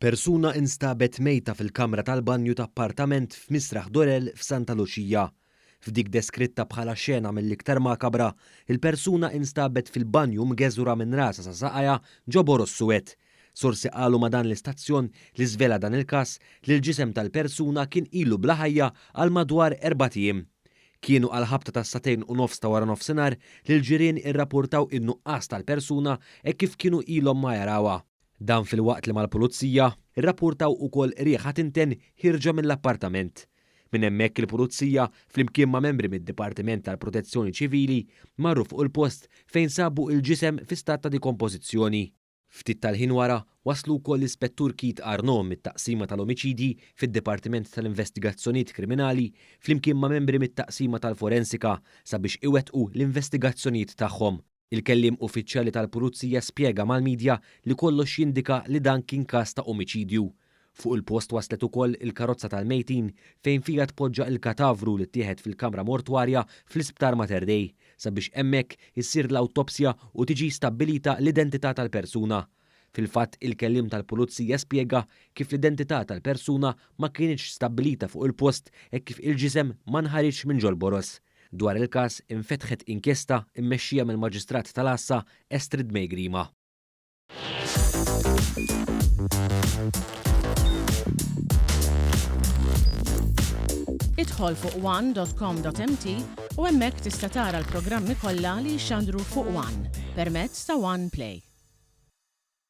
Persuna instabet mejta fil-kamra tal-banju ta' appartament f'Misraħ Dorel f'Santa Luċija. F'dik deskritta bħala xena mill-iktar makabra, il-persuna instabet fil-banju mgeżwra minn rasha sa saqajha ġo boroż suwed. Sorsi qalu ma' dan l-istazzjon li żvela dan il-każ li l-ġisem tal-persuna kien ilu bla ħajja għal madwar erbat ijiem. Kienu għall-ħabta tas-sagħtejn u nofs ta' waranofsinhar li l-ġirien irrapportaw in-nuqqas tal-persuna hekk kif kienu ilhom ma jarawha. Dan filwaqt li mal-Pulizija rrapportaw ukoll riħa tinten ħierġa mill-appartament. Minn hemmhekk il-Pulizija, flimkien ma' membri mid-Dipartiment tal-Protezzjoni Ċivili, marru fuq il-post fejn sabu l-ġisem fi stat ta' dikompożizzjoni. Ftit tal-ħin wara, waslu wkoll l-Ispettur Keith Arnaud mit-Taqsima tal-Omiċidji fid-Dipartiment tal-Investigazzjonijiet Kriminali flimkien ma' membri mit-Taqsima tal-Forensika sabiex iwettqu l-investigazzjonijiet tagħhom. Il-kelliem uffiċjali tal-Pulizija spjega mal-midja li kollox jindika li dan kien każ ta' omiċidju. Fuq il-post waslet ukoll il-karozza tal-mejtin fejn fiha tpoġġa il-katavru li ttieħed fil-kamra mortwarja fl-Isptar Mater Dei sabiex hemmhekk issir l-awtopsja u tiġi stabbilita l-identità tal-persuna. Fil-fatt, il-kelliem tal-Pulizija spjega kif l-identità tal-persuna ma kinitx stabbilita fuq il-post hekk kif il-ġisem ma nħariġx minn ġol-boroż. Dwar il-każ infetħet inkjesta mmexxija mill-Maġistrat tal-Għassa Estrid May Grima. Idħol fuq one.com.mt u hemmhekk tista' tara l-programmi kollha li jixxandru fuq One permezz ta' One Play.